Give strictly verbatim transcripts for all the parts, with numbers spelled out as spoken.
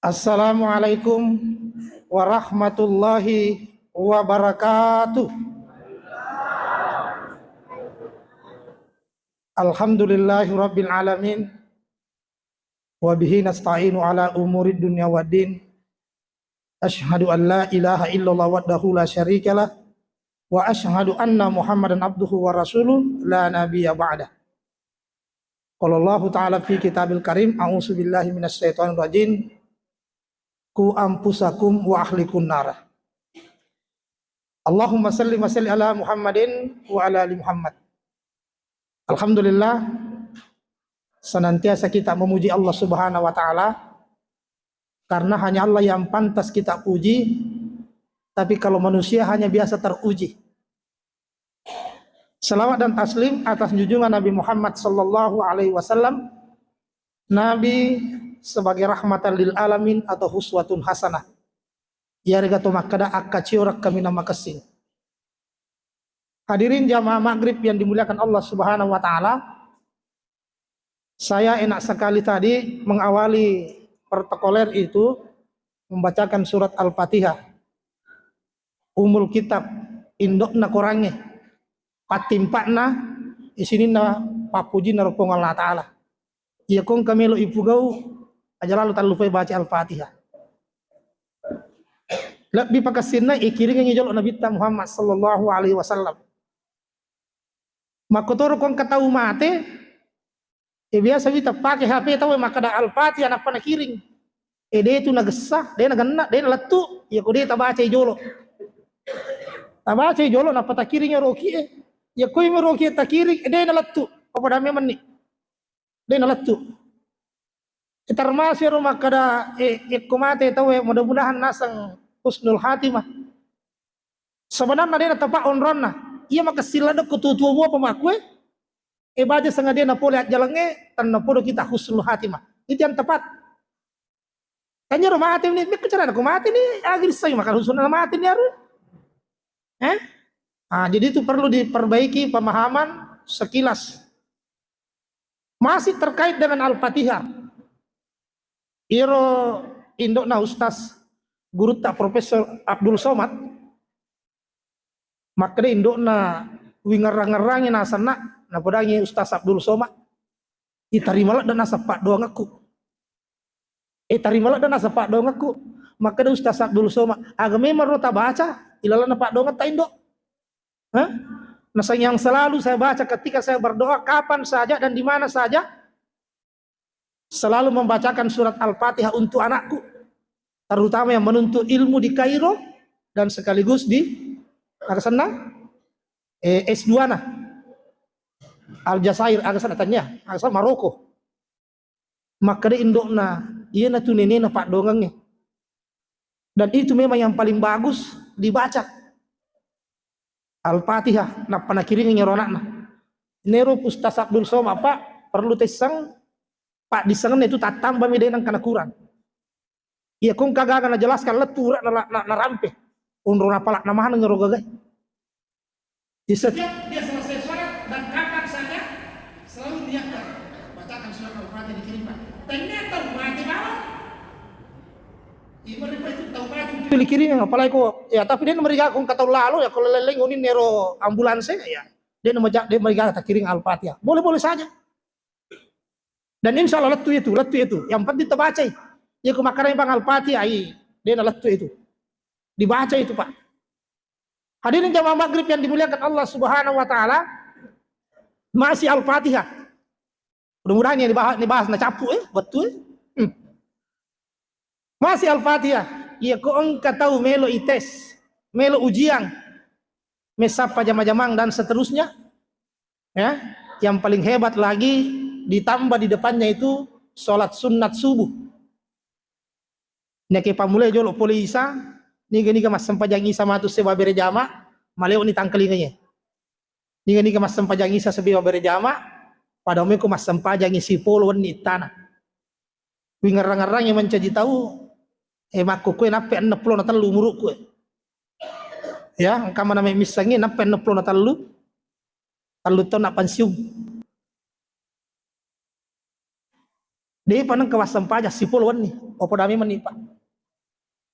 Assalamualaikum warahmatullahi wabarakatuh. Alhamdulillahi rabbil alamin. Wa bihi nasta'inu ala umurid dunya waddin. Asyhadu an la ilaha illallah wahdahu la syarikalah. Wa asyhadu anna Muhammadan abduhu wa rasuluh la nabiyya ba'dah. Qala Allahu ta'ala fi kitabil karim, a'udzu billahi minasy syaithanir rajim. Qu anfusakum wa ahlikum nara. Allahumma salli wa sallim ala Muhammadin wa ala ali Muhammad. Alhamdulillah, senantiasa kita memuji Allah Subhanahu wa Ta'ala, karena hanya Allah yang pantas kita puji, tapi kalau manusia hanya biasa teruji. Salawat dan taslim atas junjungan Nabi Muhammad sallallahu alaihi wasallam, Nabi sebagai rahmatan lil alamin atau huswatun hasanah. Iyarega to makkeda akkacio rakka minang makessing. Hadirin jamaah maghrib yang dimuliakan Allah Subhanahu wa Ta'ala, saya enak sekali tadi mengawali protokoler itu membacakan surat Al-Fatihah. Umul kitab, indokna korangnge, pattimpakna, isininna pappujinna ro Puang Allah Ta'ala. Iya ko engka melo ipugau, aja lalo tallupai baca Al-Fatihah. Lebbi pakessinna ikiringengi jolo Nabitta Muhammad sallallahu alaihi wasallam. Makkotoro ko engka tau mate, e biasa wi tappake H P tau e makkeda Al-Fatihah nappa nakiring. E de tu nagessa, de nagenna, de nalettu, iya ko de tabacai jolo. Tabacai jolo nappa takiring roki e. Iya ko roki e takiring, e de nalettu. Apa dame menni. De nalettu. E, termasuk ero makkeda, e, ekko mate tau e, mudah-mudahan naseng husnul khatimah. Sebenarnya de natapa onronna. Iya makessing ladde ko tuo-tuo mua pemakkue. E baja sengaja napole ajjalangnge, tennapodo kita husnul khatimah. Itu yang tepat. Tanya ro mate ni, mekko carana ko mate ni, agri sai makan husnul mate ni aru. Eh? Ah, jadi itu perlu diperbaiki pemahaman sekilas. Masih terkait dengan Al-Fatihah. Iro indokna Ustaz Gurutta Profesor Abdul Somad, makkeda indokna wingerrang-ngerrangi nasenna, napodangi Ustaz Abdul Somad, itarima ladde naseng paddoangekku. Eh, tarima ladde naseng paddoangekku. Makkeda Ustaz Abdul Somad, aga memang ro tabaca ilalenna paddoangetta, Indo? Hah? Naseng yang selalu saya baca ketika saya berdoa, kapan saja dan di mana saja, selalu membacakan surat Al-Fatihah untuk anakku, terutama yang menuntut ilmu di Kairo dan sekaligus di, aga senna? Eh, S dua na Aljazair, aga senna tanya, aga senna Maroko. Makkeda indokna, iyanatu nenena paddoangengnge. Dan itu memang yang paling bagus dibaca. Al-Fatihah, nappa nakiringi ero anakna. Nero Ustaz Abdul Somad, Pak, perlu tessang, Pak, dissengenna itu tattambami, de nengka nakurang. Iya, ko engka gaga najelaskan lettu ura na, na, narampe. Onro napalak namaneng ero gaga. Di setiap dia selesai sholat dan kapan saja, selalu niatkan bacakan surat Al-Fatihah dikirim, Pak. Ternyata mati bawang. Iya, mari, Pak, itu tahu mati itu dikirim, apalagi ko, ya, tapi de namariga ko engka tau lalo, ya, ko leleng unin ero ambulanse, ya. De namaja-, de namariga takiring Al-Fatihah. Boleh-boleh saja. Dan insya Allah lettu itu, lettu itu. Yang penting tabacai. Iya, ko makkeda bang Al-Fatihah, ai, de nalettu itu. Dibaca itu, Pak. Hadirin jamaah maghrib yang dimuliakan Allah Subhanahu wa Ta'ala, masih Al-Fatihah. Mudah-mudahan yang dibahas, dibahas na cappu, eh, betul, eh. Hmm. Masih Al-Fatihah. Iya, ko engka tau melo ites, melo ujian, messappa jama-jamang dan seterusnya. Ya, yang paling hebat lagi ditambah di depannya itu sholat sunat subuh. Nake pammulai jolo pole isa, niga-niga massempajang isa matu sewa bere jama, maleoni tangkalingaye. Niga-niga massempajang isa sewa bere jama, pada umeko massempajang isi polo wenni ittana. Wingerrang-ngerrangi mancaji tau, eh, makkukkue nappe enneng pulo na tellu umurukku, eh. Ya, engka mana me missengi nappe enneng pulo na tellu, tellu taunna pensiun. De'pa nengka massempajang sipolo wenni. Opo dame meni, Pak.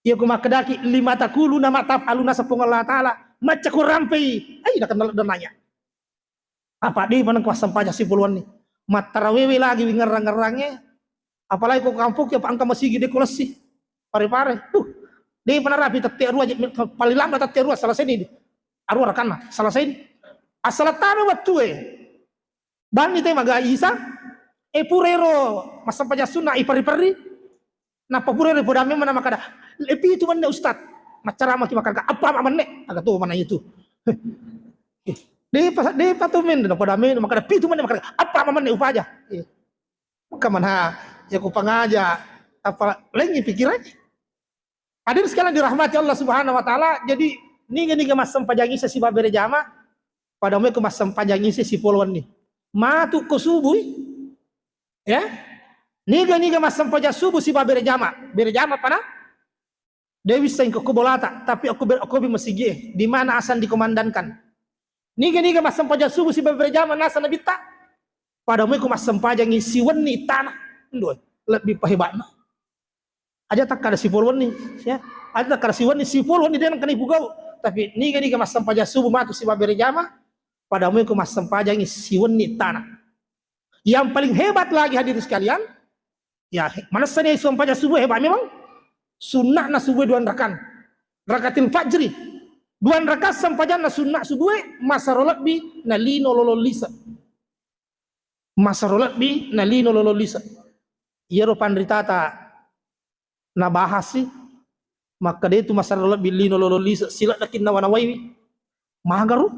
Iya ku makkedaki, "Lima taquluna ma taf'aluna," Puang Allah Ta'ala. Macca ku rampei. Ai, nakenna ladde nanya. Apa de'pa nengka massempajang sipolo wenni. Mattarawewe lagi wi ngerrang-ngerrangnge. Apalagi ko kampokki, apa engka masigi de' ko lessi. Pare-pare. Uh, de'pa narapi tette arua je, paling lambat tette arua selesai ni. Arua rakanna, selesai ni. Asal tama wettue. Banni te magai isa, e pura ero massempajang sunna iperri-perri, nappa pura ero poda memang na makkada, "Le pitu menne Ustaz, maccarama ki makkada, apa ma menne?" Aga to mana itu. De'pa, de'pa to men, na poda men, makkada, "Pitu menne," makkada, "Apa ma menne upaja?" Eh, maka mana, ya ku pangaja, apa lengi pikirannya. Hadirin sekalian dirahmati Allah Subhanahu wa Ta'ala, jadi niga-niga massempajang isa sibawa berejama, pada umai ko massempajang isa sipolo wenni. Matu ko subuh, ya. Niga-niga massempajang subuh sibawa berejama, berejama pada Dewi Saing ko bolata, tapi aku ber-, aku bi masigi, di mana asan dikumandangkan. Niga-niga massempajang subuh sibawa berejama nasa nabitta, pada umai ko massempajang siwenni tana. Ndoe, lebih pahebatna. Aja takkada sipolo wenni, ya. Aja takkada siwenni, sipolo wenni de' nengka ipugau. Tapi niga-niga massempajang subuh matu sibawa berejama, pada umai ko massempajang siwenni tana. Yang paling hebat lagi hadirin sekalian, ya, manessani sempajang subuh hebat memang. Sunnahna subuh dua rakaat. Rakaatil fajri. Dua rakaat sempajanna sunnah subuh, masero lebbi na lino lolo lise. Masero lebbi na lino lolo lise. Iyaro panritata nabahasi, makkeda itu masero lebbi lino lolo lise, sileddeki nawa-nawaiwi. Magaru?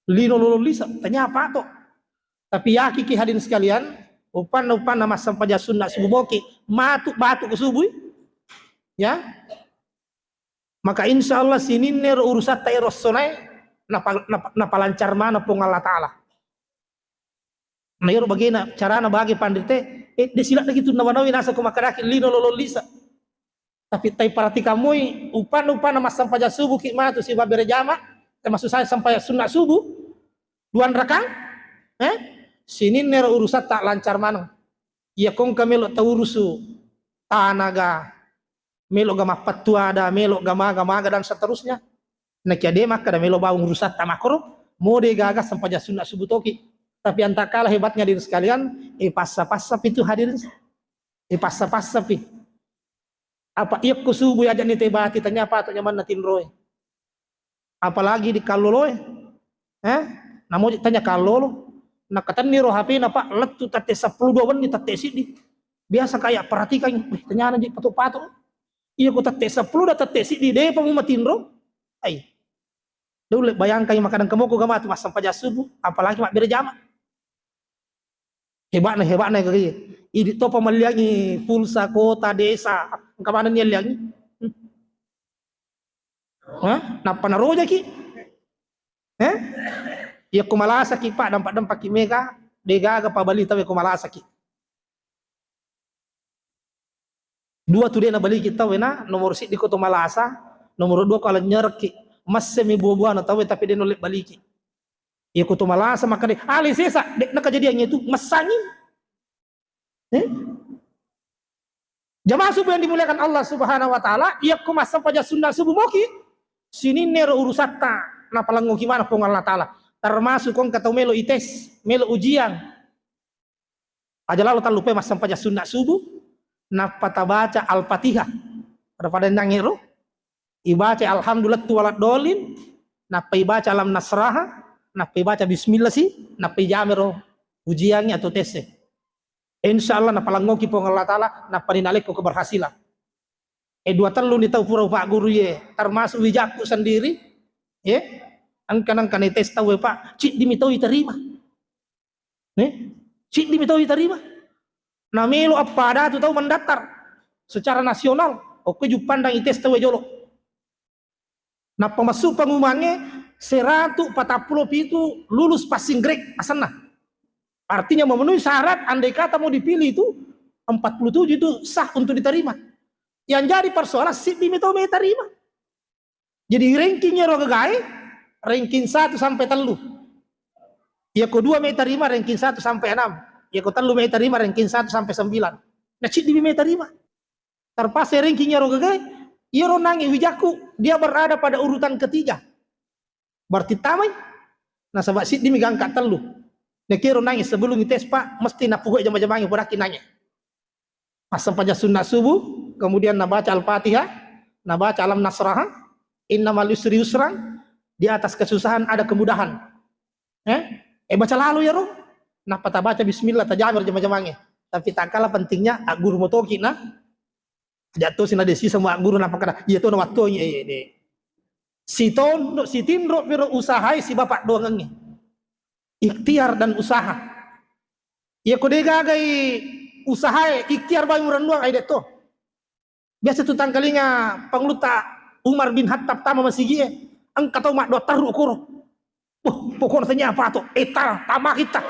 Lino lolo lise, tanya apa to? Tapi yakiki hadirin sekalian, upanna-upanna massempajang sunna subuh moki, matu batu ke subuh, ya. Maka insya Allah sininna ero urusatta ero sonai, napa-, napa-, napalancar mana Puang Allah Ta'ala. Na iyaro bagena carana bage panrite, eh, de' siladdeki tu nawa-nawai nasa ko makkedaki lino lolo lise. Tapi tai perhatikan moi, upanna-upanna massempajang subuh ki matu sibawa berejama, termasuk saya sempajang sunna subuh, dua rakaat, eh, sininna ero urusatta lancar maneng. Iya kongka melo taurusu tanaga, melo ga mappattu ada, melo ga maga-maga dan seterusnya. Nakia de' makkeda melo bawang urusatta makkoro, mode gaga sempajang sunna subuh toki. Tapi antakala hebatnya hadirin sekalian, eh, passa-passa pi tu hadirin. Eh, passa-passa pi. Apa iya ko subuh aja ni tebati, tanya apa to nyamanna tinroe. Apalagi di kalloloe. Eh? Namoji tanya kallolo. Nakatenni ro H P na, Pak, lettu tette seppulo dua wenni tette siddi. Biasa kayak perhatikan, wih, tanyana di patok-patok. Iya ko tette seppulo da tette siddi, de'pa mu matinro. Ai. Dulu bayangkan makkeda engka moko ga matu massempajang subuh, apalagi mabbere jama. Hebatna, hebatna kaki. Idi topa melliangi pulsa, kuota, desa. Engka manenni elliangi. Hmm. Hah? Nappa narojaki. Eh? Iya ko malasaki, Pak, dampak-dampakki mega, degaga pabali tawe ko malasaki. Dua tu de nabaliki tau na, nomor siddi ko to malasa, nomor dua ko alenyerekki. Massemi buah-buahna tau, tapi de nulle baliki. Iya ko to malasa makkeda, ale sesa, de nakajadiang itu, messangi. Eh? Jamaah subuh yang dimuliakan Allah Subhanahu wa Ta'ala, iya ko massempajang sunna subuh moki, sininna ero urusatta, napalengngoki mana Puang Allah Ta'ala. Termasuk ko engka tau melo ites, melo ujian. Aja lalo tallupai massempajang sunna subuh, nappa tabaca Al-Fatihah. Pada-pada nangero, ibaca Alhamdulillah tu waladhdallin, nappa ibaca Alam Nasraha, nappa ibaca Bismillah si, nappa ijamero ujiangngi atau tesse. Insya Allah napalengngoki Puang Allah Ta'ala, nappa ninalekko keberhasilan. Eh, dua tellu ni tau pura upagguru ye, termasuk wijakku sendiri, ye, engka nengka ni tes tau, Pak, ciddi mi tau iterima. Nih, ciddi mi tau iterima. Namelo appada tu tau mendaftar secara nasional. Oke, juppandang ites tau jolo. Nappa massu pengumumannya seratu patappulo pitu lulus passing grade asenna. Artinya memenuhi syarat, andai kata mau dipilih itu empat puluh tujuh itu sah untuk diterima. Yang jadi persoalan siddi mi tau me terima. Jadi ranking ero gagae, ranking satu sampai tellu. Iya ko dua me tarima ranking satu sampai enam. Iya ko tellu me tarima ranking satu sampai sembilan. Na ciddi mi mai tarima. Terpaksa ranking iyaro gagae, iyaro nangi wijakku, dia berada pada urutan ketiga. Berarti tamai. Nasaba siddi mi gangka tellu. Nekiro nangi sebelum tes, Pak, mesti napugau jama-jamangi, podakki nangi. Massempajang sunna subuh, kemudian nabaca Al-Fatihah, nabaca Alam Nasraha, Inna ma'al usri yusran, di atas kesusahan ada kemudahan. Eh? Eh, baca lalo iyaro. Nappa tabaca bismillah, tajamir jama-jamangi. Tapi tak kalah pentingnya, agguru motoki na. Aja to sina desi semua guru napakkada, iya to na wattuangi, eh, de. Sitonro, sitinro piro usahai sibawa paddoangengnge. Ikhtiar dan usaha. Iya ko de gagai usahae, ikhtiar bae murennuang, ai de to. Biasa tu tangkalinga Pangulutta Umar bin Khattab tama masigie, engka tau maddoa terru koro. Wah, pokokna tanya apa to? Eh, ta, tama kita.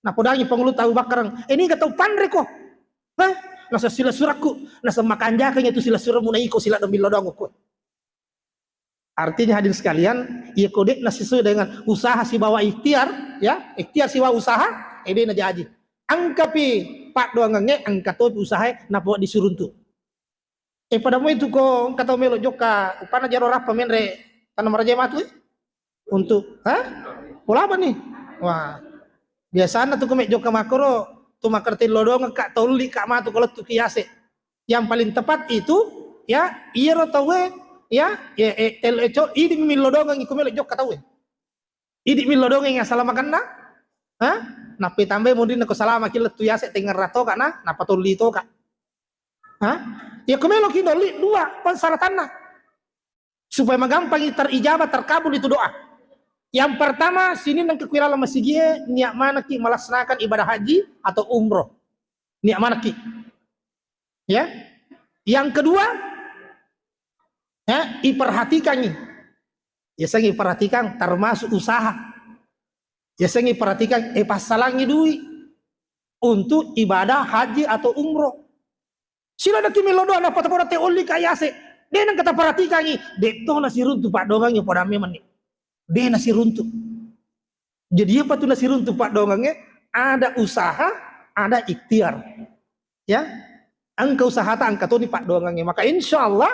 Napodangi Pangulutta Abu Bakar, eh, ini gak tau panre ko. Hah? Nasa sila surakku, nasa makanjakanya tu sila surakmu na iko sila dombil lodong ko. Artinya hadirin sekalian, iya ko de na sesuai dengan usaha sibawa ikhtiar, ya, ikhtiar sibawa usaha, eh, de na jaji. Engkapi paddoangengnge, engka topi usahae, napo disuruntu. Eh, pada mo itu ko engka tau melo jokka, upana jaro rappa menre tanah maraja matu, eh? Untuk, ha? Polaba nih. Wah. Biasana tu ko me jokka makoro, tu makerti lodong ka, tolli ka matu ko lettu ki ase. Yang paling tepat itu, ya, iyaro tauwe, ya, ya, eh, tel-, eh, co-, idi mi lodongang iko melo jokka tauwe. Idi mi lodongang yang salamakenna, ha? Nappa tambai munrinna ko salama ki lettu yase tengngerra toka na, nappa tolli toka. Ha? Ya ko melo ki dolli dua persyaratanna. Supaya magampangi terijabah, terkabul itu doa. Yang pertama, sininna engka kuirala masigie, niat manaki melaksanakan ibadah haji atau umroh. Niat manaki. Ya. Yang kedua, ya, iperhatikangi. Yasengnge iperhatikan termasuk usaha. Yasengnge iperhatikan, eh, passalangi duit untuk ibadah haji atau umroh. Sila daki melo doa, nappa tapoda te olli ka yase. De nengka taperhatikangi, de to nasiruntu paddoangengnge, poda memang ni. De nasiruntu. Jadi apa tu nasiruntu paddoangengnge? Ada usaha, ada ikhtiar. Ya, engka usahata, engka toni paddoangengnge. Maka insya Allah,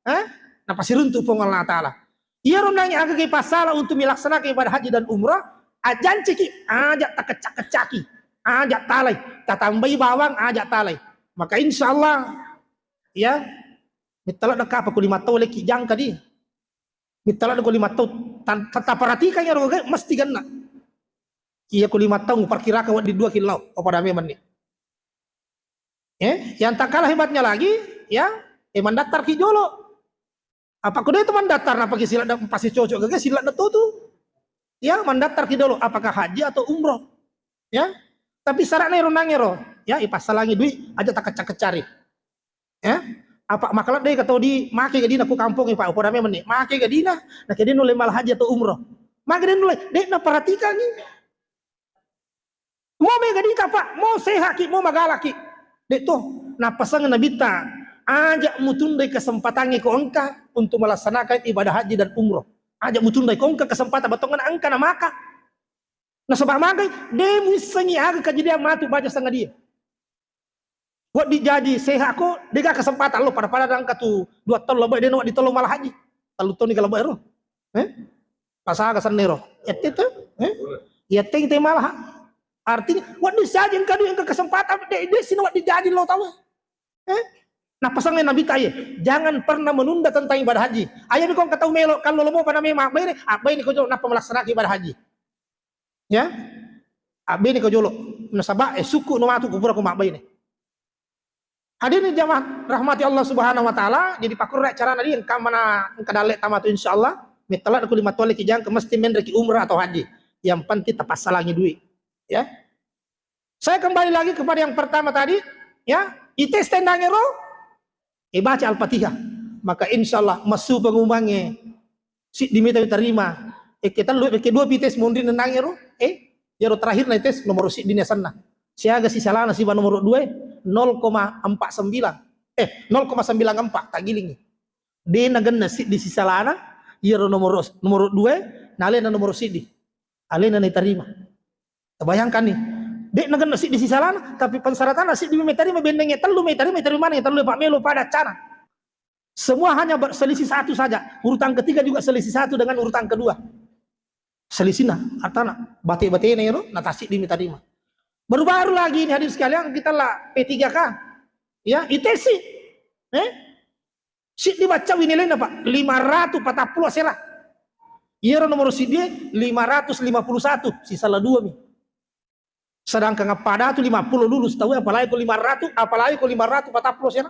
eh, napasiruntu Puang Allah Ta'ala. Iyaro nangi aga gai passala untuk melaksanakan ibadah haji dan umrah, ajanciki, aja takecak-kecaki, aja talai, tatambai bawang, aja talai. Maka insya Allah, ya, mittala dekapa ku lima tau leki jangka di. Mittala ko lima tau, tan-, ta-, taperhatikan iyaro gaga, mesti ganna. Iya ko lima tau, perkirakan wedding dua ki lao, apa dame menni. Eh, yang tak kalah hebatnya lagi, ya, eh, mandaftar ki jolo. Apa ko de tu mandaftar, nappa ki sila da-, pasti cocok gaga, sila da tu tu. Ya, mandaftar ki dolo, apakah haji atau umroh? Ya, tapi syaratnya ero nangero, ya, ipassalangi duit, aja takecak-kecari. Eh? Apa makala de ka tau di make gadina ku kampong, Pak, upada memang ni. Make gadina, na kede nulle mala haji atau umroh. Make de nulle, de na perhatikan ni. Mo me gadika, Pak, mo sehat ki, mo magalaki. De to, napasang Nabitta, aja mutundai kesempatannya ko engka untuk melaksanakan ibadah haji dan umroh. Aja mutundai ko engka kesempatan, batongan engka na maka. Nasaba magai, de muissengi aga kejadian matu baja sangadie. Wedding jaji sehat ko, dega kesempatan lo pada-pada dangka tu dua tello bae, de na wedding tello mala haji. Tellu toni kala bae ro. Eh? Pasaga sennero. Ette tu, eh? Iya teng te mala. Artinya, wedding saja engka dua engka kesempatan, de, de sini wedding jaji lo tau. Eh? Napasang Nabitta, jangan pernah menunda tentang ibadah haji. Ayo mi ko engka tau melo, kalau lo mo pada memang abbaine, abbaine ko jolo nappa melaksanakan ibadah haji. Ya? Abbaine ko jolo. Nasaba, eh, suku no matu kupura ko mabbaine. Hadirin jamaah rahmati Allah Subhanahu wa Ta'ala, jadi pakkurre carana di engka mana, engka dalle tamatu insyaallah, mittala ko lima tole ki jangka mesti menre ki umrah atau haji. Yang penting tapassalangi duit. Ya. Saya kembali lagi kepada yang pertama tadi, ya, ites tendangero, eh, baca Al-Fatihah. Maka insyaallah massu pengumumannya. Siddi mita tarima. Ekke tellu, ekke dua pi tes munri nenangero. Eh, iyaro terakhir na tes nomor siddi ni asenna. Siaga sisalana siba nomor dua, nol koma empat sembilan. Eh, nol koma sembilan empat, tagilingi. De nagenna siddi sisalana, iyaro nomor, nomor dua, nalena nomor siddi. Alena ni tarima. Bayangkan ni, Dek nagenna siddi sisalana, tapi pensyaratanna siddi mi tarima, bennengnge tellu mi tarima, tarima maneng tellu, Pak, melo pada cana. Semua hanya ber-, selisih satu saja. Urutan ketiga juga selisih satu dengan urutan kedua. Selisihna, artana, bate-batena ero, na tasiddi mi tarima. Baru-baru lagi ini, hadirin sekalian, kita la P tiga K. Ya, I T S. Eh? Siddi bacca winilena, Pak, lima ratus patappulo asera. Iyaro nomor siddi lima ratus lima puluh satu, sisala dua mi. Sedangkan appada tu lima puluh lulus tau, apalagi ko lima ratus, apalagi ko lima ratus patappulo asera.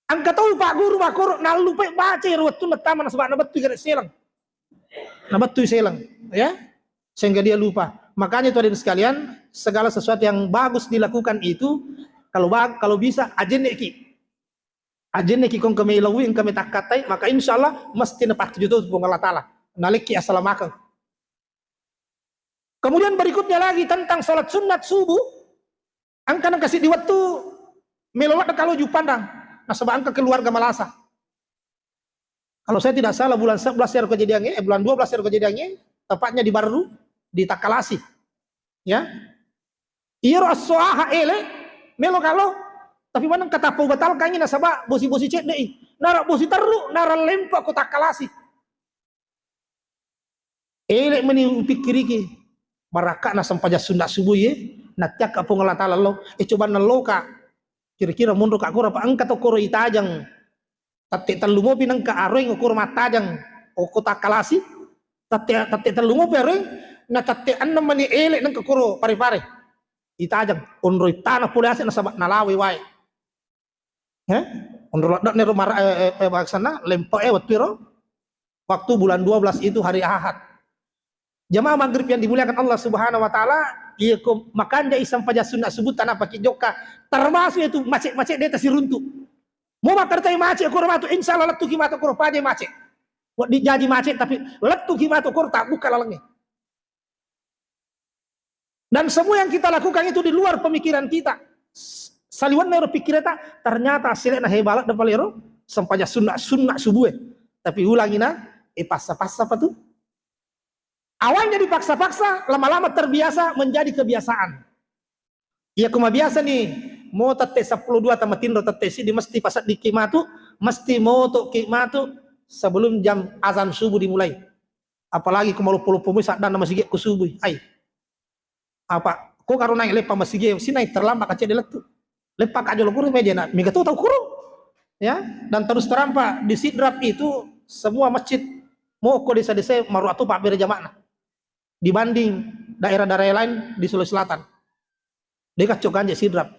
Engka tau Pak Guru makkoro nallupai baca ero wettunna tama nasaba nabettui gare seleng. Nabettui seleng, ya. Sehingga dia lupa. Makanya itu, hadirin sekalian, segala sesuatu yang bagus dilakukan itu, kalau ba-, kalau bisa ajenneki. Ajenneki kong kami lawi, kami takkatai, maka insya Allah mesti napattuju tu Puang Allah Ta'ala. Nalekki assalamakeng. Kemudian berikutnya lagi tentang salat sunat subuh, engka nengka siddi wettu melo ladde kalo Juppandang, nasaba engka keluarga malasa. Kalau saya tidak salah, bulan sebelas ero kejadiannya, eh, bulan dua belas ero kejadiannya, tepatnya di Barru, di Takkalasi. Ya. Iyaro esso aha ele, melo kalo, tapi maneng katappa ubatalkangngi nasaba bosi-bosi cedde i. Nara bosi terru, nara lempa ko Takkalasi. Ele meni upikkiriki, barakka'na sempajang sunna subuh ye, nattiakka Puang Allah Ta'ala lo, eh, coba nalloka. Kira-kira monro ka koro, apa engka to koro itajang. Tette tellu mopi nengka aroeng okoro mattajang, okko Takkalasi. Tette, tette tellu mopi aroeng, na tette ennem meni ele nengka koro pare-pare. Itajang, onroi tana pole ase nasaba nalawai wae. Eh? Onro ladde nero mara-, eh, eh, eh, bangsana, lempe, eh, wettu ero. Waktu bulan dua belas itu hari Ahad. Jamaah maghrib yang dimuliakan Allah Subhanahu wa Ta'ala, iya ko makanja isang paja sunna subuh tanah paki jokka, termasuk itu macet-macet deta siruntu. Mau makartai macet koro matu, insya Allah lettuki matu koro paja macet. Waddi jaji macet, tapi lettuki matu koro tak buka lalengnya. Dan semua yang kita lakukan itu di luar pemikiran kita. S-, saliwenna ero pikkireta, ternyata selekna hebalat dan palero, sempaja sunna, sunna subuh. Tapi ulangi na, eh, passa-passa apa tuh? Awalnya dipaksa-paksa, lama-lama terbiasa menjadi kebiasaan. Iya kuma biasa nih, mau tette sepuluh dua tamatinro tette siddi mesti paseddiki matu, mesti motoki matu sebelum jam azan subuh dimulai. Apalagi ko maloppo-loppo mui saddanna masigi ku subuh. Ai. Apa ko karo naik leppa masigi, sinai terlambat kacedde lettu. Leppa ka jolo kuru meja na, mega tu tau kuru. Ya, dan terus terang Pak, di Sidrap itu semua masjid moko desa-desa maru atu pabbere jamakna dibanding daerah-daerah lain di Sulawesi Selatan. Deka cok ganje Sidrap.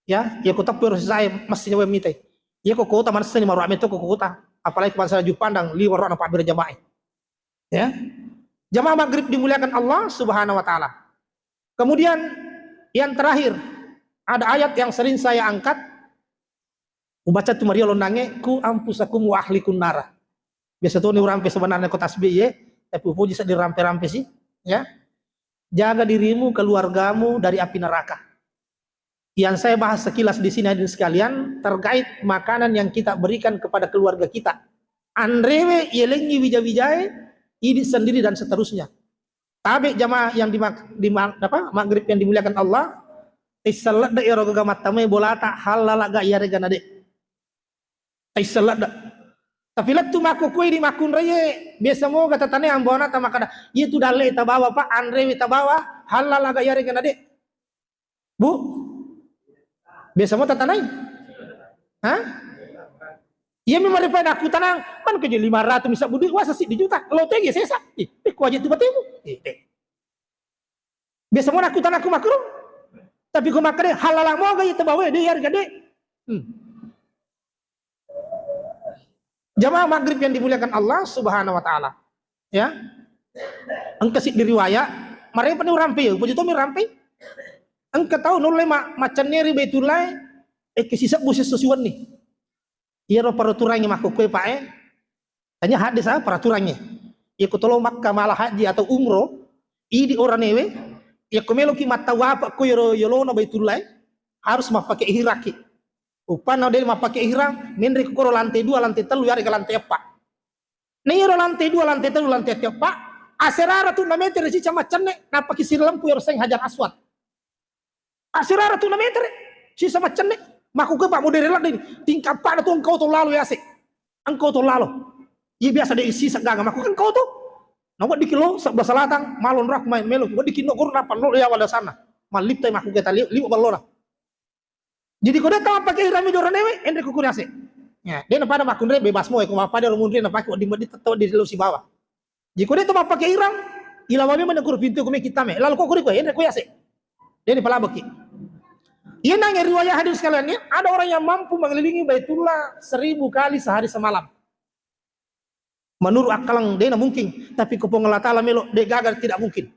Ya, ya kota piro saya masih nyawa mitai. Ya ko kota mana seni maru ame to ko kota. Apalagi ko bangsa Juppandang liwar rohna pabbere jamaah. Ya. Jamaah maghrib dimuliakan Allah Subhanahu wa Ta'ala. Kemudian yang terakhir, ada ayat yang sering saya angkat. Ubaca tu mario londange, "Ku anfusakum wa ahlikum nara." Biasa tu ni urampe sebenarnya ko tasbih ye, tapi upoji seddi rampe-rampe sih, ya. "Jaga dirimu, keluargamu dari api neraka." Yang saya bahas sekilas di sini, hadirin sekalian, terkait makanan yang kita berikan kepada keluarga kita. Anrewe, yelengi wija-wijae, idi sendiri dan seterusnya. Tabe jamaah yang dimak-, dimak-, apa, maghrib yang dimuliakan Allah, tisseng ladde ero gaga mattamai bolata, halala ga iyarega na de. Tisseng ladde. Tapi lettu makkukue di makkunraie, biasa moga tatanai ambo anata makkada, "Iya tu dalle tabawa, Pak, anrewe tabawa, halala ga iyarega na de." Bu? Biasa mo tatanai? Hah? Iya memang daripada aku tanang, man keje lima ratus misal budi, wasa siddi juta, lo tege sesa. Ih, eh, kuaje tu batemu. Eh, eh. Biasa mo aku tanang aku makro. Tapi ku makkada, halala moga iya tabawa, de, iya harga de. Hmm. Jamaah maghrib yang dimuliakan Allah Subhanahu wa Ta'ala. Ya. Engka siddi riwayat, marepa ni urampe, upoji tomi rampe. Engka tau nulle ma-, maccenneri Baitullah, eh, ke sisebbu sesso siwenni. Iyaro peraturannya makkukkue, Pak, eh. Tanya hadis apa peraturannya? Iya ko tolo Makkah mala haji atau umroh, idi oranewe, iya ko meloki mattawaf ko yolo-, yolona Baitullah, eh, harus mappake ihramki. Uppanna de mappake ihram, menre koro lantai dua, lantai tellu, yarega lantai eppa. Na iyaro lantai dua, lantai tellu, lantai eppa, Asera ratu na metere sisa maccenne, napaki sirilempu ero seng Hajar Aswad. Asera ratu na metere sisa maccenne. Makkuke, Pak, modere ladde ni. Tingkah pada tu engkau to lalo yase. Engkau to lalo. Iya biasa de sisa gaga makkuke engkau to. Na weddikki lo sebelah selatan, malon rak main melo. Weddikki no guru napa lo ya wala sana. Malliptai makkuke tali liwa ballona. Jadi ko de tau mappake irang mi doranewe, enre ko kuriase. Ya, de na pada makkunre bebas mo, ko pada ro munri na pake wedding meddi tetto di lo sibawa. Jadi ko de tau mappake irang, ilawa memang guru pintu ko me kita me. Lalu ko kuri ko enre ko yase. De ni palabeki. Iya nang riwayat hadis sekalian ini, ada orang yang mampu mengelilingi Baitullah seribu kali sehari semalam. Menurut akkalang, de na mungkin. Tapi ko Puang Allah Ta'ala melo, de gagal, tidak mungkin.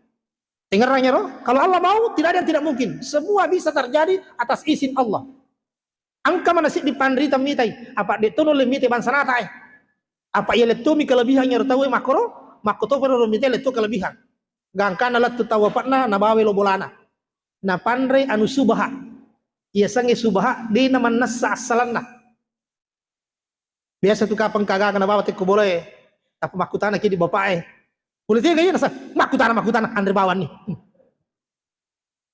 Tengerang ya, roh? Kalau Allah mau, tidak ada yang tidak mungkin. Semua bisa terjadi atas izin Allah. Engka mana siddi panrita mitai, apa de tono le mitai bangsa nata eh. Apa iya letto mi kelebihan ya, roh, tau eh, makkoro, makko to ro mitai letto kelebihan. Gangkana lettu tau apa'na, nabawa lo bolana. Napanre anu subaha. Iya sange subaha, de na mannessa assalanna. Biasa tu kapang kagaga nabawa tekko bolae, tappa makkutana ki di bapak e. Pole tega iya nasa, makkutana, makkutana, anre bawanni. Hmm.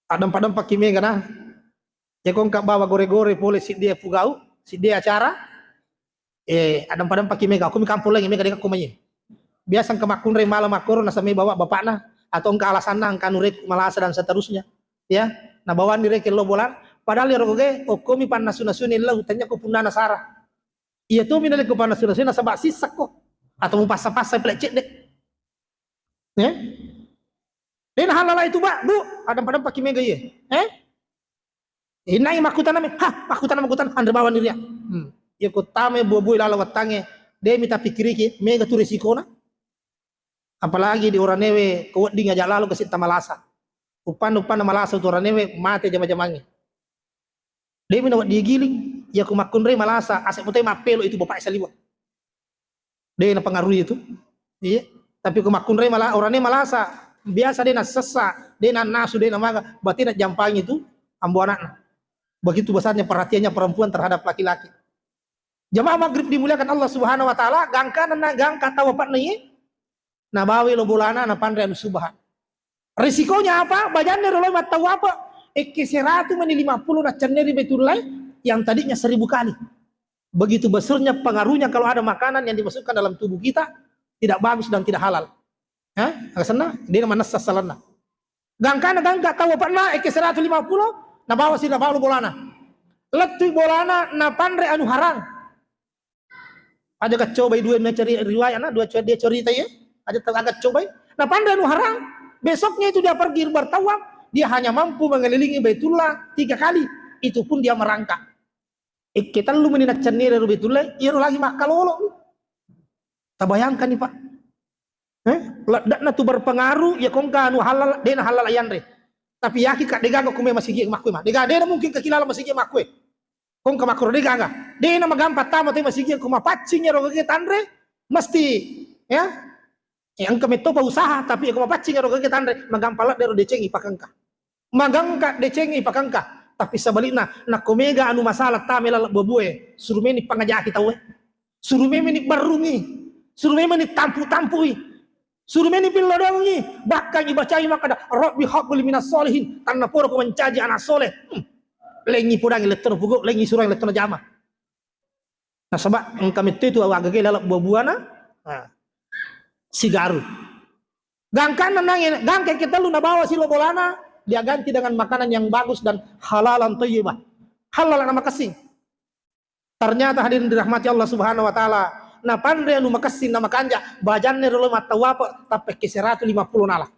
Adempa-dempaki mega na. Ya ko engka bawa gore-gore pole siddi pugau, siddi acara. Eh, adempa-dempaki mega, aku mi kampung lagi mega de ko mai. Biasa engka makkunrai malam makkoro nasami bawa bapakna, atau engka alasanna engka anu rek malasa dan seterusnya. Ya, nabawanni rek lo bola, padahal ya rogoge, okko mi pannasu-nasuni lo, tanya ko punnana sara. Iya tu mina lekko panasuna-suna nasaba sissakko. Atau mupassa-passa pele cedde. Eh? Dena halala itu, Pak, Bu, adempa-dempaki mega iye. Eh? Innai makkutana me, ha, makkutana, makkutana, anre bawang diriya. Hmm. Iya ko tame buah-buah lala wettange, de mi tapikiriki, mega tu resikona. Apalagi di oranewe ko wedding aja lalo kasi tamalasa. Uppanna-uppanna malasa tu oranewe mate jama-jamangnge. De'mi nawedding igiling, iya ku makkunrai malasa, ase' mutai mappelo itu bapa'e saliweng. De' napengaruhi itu. Iya. Tapi ku makkunrai mala-, orangnya malasa, biasa de' nassessa, de' nannasu, de' namaga, berarti najampangi itu ambo anakna. Begitu besarnya perhatiannya perempuan terhadap laki-laki. Jamaah maghrib dimuliakan Allah Subhanahu wa Ta'ala, gangka nana, gangka tau apa'na iye, nabawa lo bolana, napanre anu subaha. Risikonya apa? Bajanna ro lao mattau apa? Ekke seratu mani lima puluh naccenne ri Baitullah yang tadinya seribu kali. Begitu besarnya pengaruhnya kalau ada makanan yang dimasukkan dalam tubuh kita tidak bagus dan tidak halal. Hah? Aga senna? De' na manessa salanna. Gangkana gangka tau apa'na ekke seratu lima puluh, nabawa si nabawa lo bolana. Lettui bolana napanre anu harang. Aja gaccobai dua maceri riwayat na, dua co-, dia cerita ya. Aja tau aga cobai. Napanre anu harang. Besoknya itu dia pergi bertawaf, dia hanya mampu mengelilingi Baitullah tiga kali. Itu pun dia merangkak. Ekke tellu mani naccennere ro Baitullah, iyaro lagi makkalolo. Tabayangkan ni, Pak. Eh, ladde'na tu berpengaruh, ya kongka anu halal, de' na halal ayanre. Tapi yakin ka de' gaga kume masigi makkue ma. De' gaga, de' na mungkin kakilala masigi makkue. Kongka makkuro de' gaga. De' na magampa tama te masigi ko mapaccing ero gage tanre, mesti, ya. Eh, engka metto pa usaha, tapi ko mapaccing ero gage tanre, magampa ladde ro decengi pakengka. Magangka decengi pakengka. Tapi sebalikna, nakko mega anu masalah tame laleng bobue, suru meni pangajaki tau e. Suru memeni barrungi. Suru memeni tampu-tampui. Suru meni pillo dongi. Bahkan ibacai makkada, "Rabbi habli minas solihin." Tanna pura ko mancaji anak soleh. Hmm. Lengi pudangi lettono pugo, lengi surang lettono jama. Nasaba engka metto itu agage laleng buah-buahna. Nah. Sigaru. Gangkanna nange, gangka ke tellu nabawa silo bolana, dia ganti dengan makanan yang bagus dan halalan thayyibah. Halal na makessing. Ternyata hadirin dirahmati Allah Subhanahu wa Ta'ala, napanre anu makessing na makanja, bajanna ro lo mattawapa, tappa ke seratu lima puluh nala.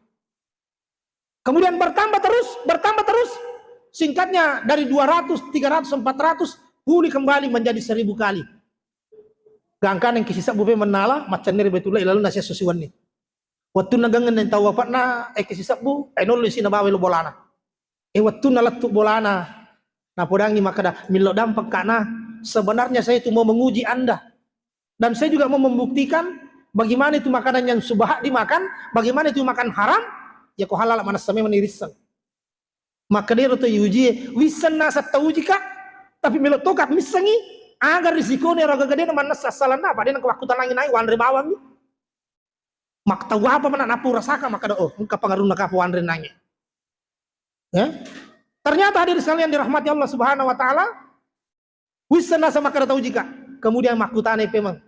Kemudian bertambah terus, bertambah terus, singkatnya dari dua ratus, tiga ratus, empat ratus, pulih kembali menjadi seribu kali. Gangkana engka sisebbu pe mennala, maccenneri Baitullah ilalu nasiasso siwenni. Wettunna gangeng tau apa'na, engka sisebbu, eh, nolli si nabawa lo bolana. Eh, wettunna lettu bolana, napodangi makkada, "Millau dampeng, Kak, nah. Sebenarnya saya itu mau menguji Anda. Dan saya juga mau membuktikan bagaimana itu makanan yang subahat dimakan, bagaimana itu makan haram, ya ko halal manessa memang irisseng." Makkadero to iuji, wisseng naseng tauji, Kak. Tapi melo toka missengi, aga risikone ero gagade na mannessa salanna, apa de na ko wakkutanangi nai wanre bawang. Maktau apa mana napura saka makkada, oh, engka pangarunna kapa wanre nange. Ya? Ternyata hadirin sekalian dirahmati Allah Subhanahu wa Ta'ala, wisseng naseng makkada tau jika. Kemudian makkutanai pemeng,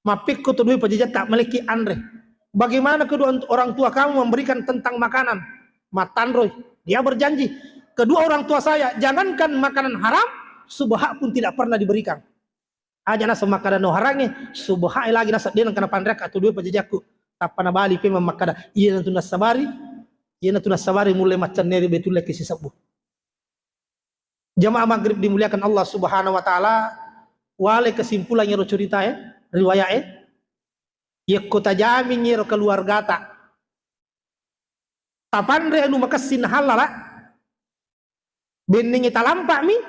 mappekko tu dua pajajatta malekki anre. Bagaimana kedua orang tua kamu memberikan tentang makanan? Mattanroi. Dia berjanji, kedua orang tua saya, jangankan makanan haram, subha pun tidak pernah diberikan. Aja naseng makkada no harangnge, subha lagi naseng de nengka napanreakka tu dua pajajakku. Tappa nabali pemeng makkada, iyanatu nassabari, iyanatu nassabari mulle maccenneri Baitullahi sisebbu. Jamaah maghrib dimuliakan Allah Subhanahu wa Ta'ala, wale kesimpulan ero cerita e, riwayat e, yekko tajamin ero keluargata, tapanre anu makessing hallala, bennengngi talampami,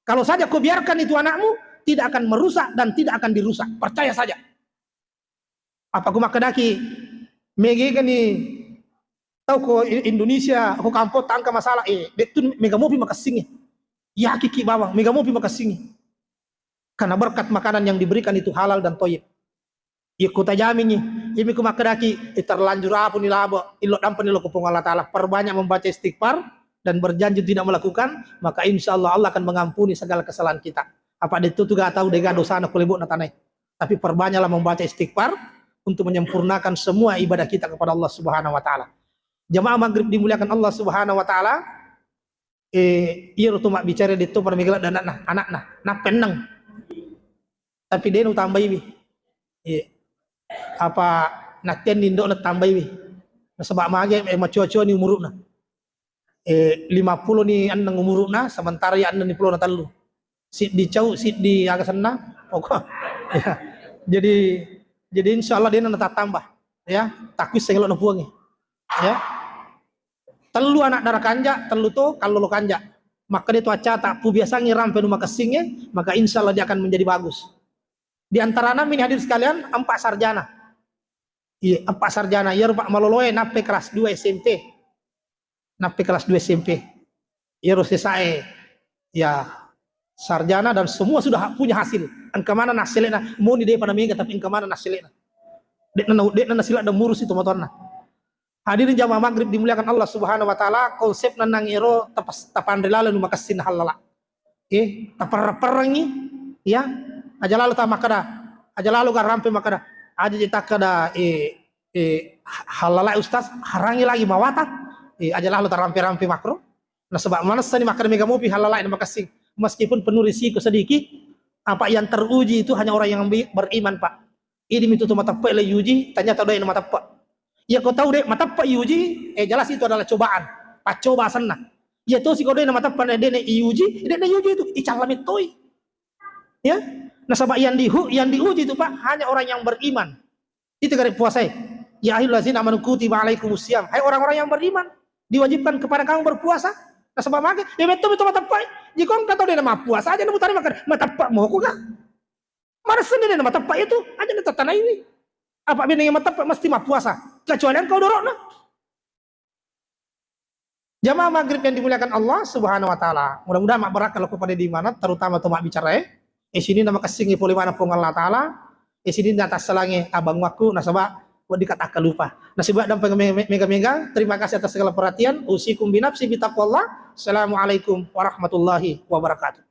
kalau saja kau biarkan itu anakmu, tidak akan merusak dan tidak akan dirusak. Percaya saja. Apa ku makkedaki, megegani tau ko I-, Indonesia, ko kampong tangka masalah, eh, bettu mega mopi makessingi. Ya kiki bawang, mega mopi makessingi. Karena berkat makanan yang diberikan itu halal dan toyib. Iya ku tajamingi, imi ku makkedaki, eh, terlanjur apa ni labo, illo dampa ni lo ko Puang Allah Ta'ala. Perbanyak membaca istighfar dan berjanji tidak melakukan, maka insya Allah Allah akan mengampuni segala kesalahan kita. Apa de tu ga tau dega dosana ko lebo'na tanai. Tapi perbanyaklah membaca istighfar untuk menyempurnakan semua ibadah kita kepada Allah Subhanahu wa Ta'ala. Jamaah maghrib dimuliakan Allah Subhanahu wa Ta'ala, eh, iyaro to mabbicara de to pada mega ladde anakna, anakna, nappenneng. Tapi de nutambaiwi. Iya. Apa nattenni indo'na tambaiwi. Nasaba mage, eh, macua-cua ni umuru'na. Eh, lima pulo ni enneng umuru'na, sementara ya enneng ni pulo na tellu. Siddi cau, siddi aga senna. Pokok. Ya. Jadi, jadi insya Allah de natattambah. Ya, takuisseng elo'na Puangnge. Ya. Tellu anak dara kanja, tellu to kallolo kanja. Maka de to accata, pubiasangi rampe nu makessingnge, maka insya Allah dia akan menjadi bagus. Di antarana mini hadir sekalian, empat sarjana. Iya, empat sarjana. Iya rupa maloloe nappe kelas dua S M P. Nappe kelas dua S M P. Iyaro sesae, ya, sarjana dan semua sudah punya hasil. Engka mana nassele'na, moni depa namega tapi engka mana nassele'na. De'na, de'na nasiladde murusi tomatoanna. Hadirin jamaah maghrib dimuliakan Allah Subhanahu wa Ta'ala, konsepna nang ero tapas-, tapanre laleng nu makessing hallala. Eh, taperreng-perrengi, ya. Aja lalo ta makkada, aja lalo ga rampe makkada, aja je takkada, eh, eh, ha-, hallala ustaz, harangi lagi mawatang. Eh, aja lalo tarampe-rampe makro. Nasaba manessani makkada mega mopi hallala na makessing. Meskipun penuh risiko sedikit, apa yang teruji itu hanya orang yang bi-, beriman, Pak. Idi mitu to mateppe le yuji, ternyata doe na mateppe. Iya ko tau de mateppe yuji, eh, jelas itu adalah cobaan. Paccoba asenna. Iya tosi ko doe na mateppe de na iuji, de na yuji itu, icalla mettoi. Ya. Nasaba yang dihu-, yang diuji itu, Pak, hanya orang yang beriman. Itu gare puasa. Ya ayyuhallazina amanu kutiba alaikumus siyam. Hai orang-orang yang beriman, diwajibkan kepada kamu berpuasa. Nasaba mage, ya betul betul mateppe. Jikong kata de na mappuasa aja na mutare makan, mateppe moko ga? Maressani de na mateppe itu, aja na tatanaiwi. Apa bene yang mateppe mesti mappuasa. Kecuali engkau dorokna. Jamaah maghrib yang dimuliakan Allah Subhanahu wa Ta'ala. Mudah-mudahan mabbarakka loko pada di mana, terutama to mabbicara, eh. Eh, sini nama kessingi pole mana Puang Allah Ta'ala. Eh, sini na tassalangi abang wakku, nasaba wedding kata lupa. Nasaba dan mega-mega, terima kasih atas segala perhatian. Usikum binafsi bitaqwallah. Assalamualaikum warahmatullahi wabarakatuh.